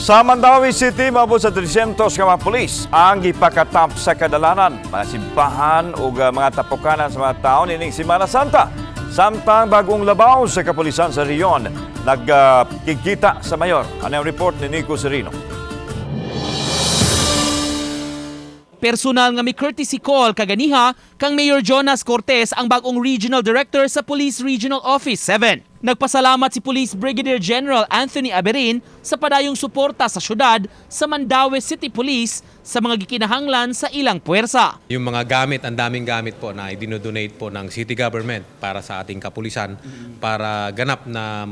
Sa Mandaue City, moabot sa 300 ka mga pulis ang gipakatap sa kadalanan, mga simbahan ug mga tapukanan sa mga tao nining Simana Santa. Samtang bagong labaw sa kapulisan sa rehiyon, nagkikita sa mayor. Ano ang report ni Nico Serino? Personal nga may courtesy call kaganiha kang Mayor Jonas Cortez, ang bagong Regional Director sa Police Regional Office 7. Nagpasalamat si Police Brigadier General Anthony Aberin sa padayong suporta sa syudad sa Mandaue City Police sa mga gikinahanglan sa ilang puwersa. Yung mga gamit, ang daming gamit po na idinodonate po ng city government para sa ating kapulisan para ganap na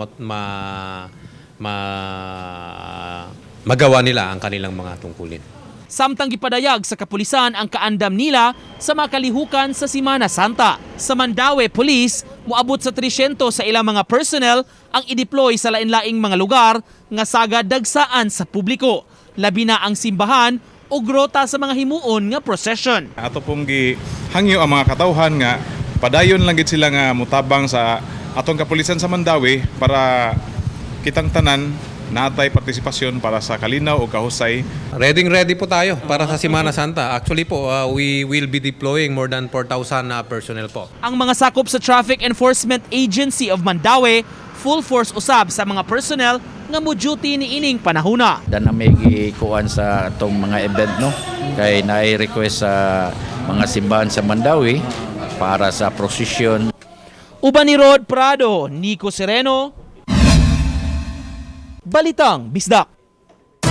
magawa nila ang kanilang mga tungkulin. Samtang gipadayag sa kapulisan ang kaandam nila sa mga kalihukan sa Simana Santa. Sa Mandaue Police, moabot sa 300 sa ilang mga personnel ang i-deploy sa lain-laing mga lugar nga sagad dagsaan sa publiko. Labi na ang simbahan o grota sa mga himuon nga procession. Ato pong gihangyo ang mga katawhan nga padayon lang gid sila nga mutabang sa atong kapulisan sa Mandaue para kitang tanan natay partisipasyon para sa kalinaw o kahusay. Ready ready po tayo para sa Simana Santa. Actually po, we will be deploying more than 4,000 na personnel po. Ang mga sakop sa Traffic Enforcement Agency of Mandaue, full force usab sa mga personnel nga mo duty ni ining panahuna. Dan na may gikuan sa atong mga event, no, kay naay request sa mga simbahan sa Mandaue para sa procession. Uban ni Rod Prado, Nico Sereno, Balitang Bisdak.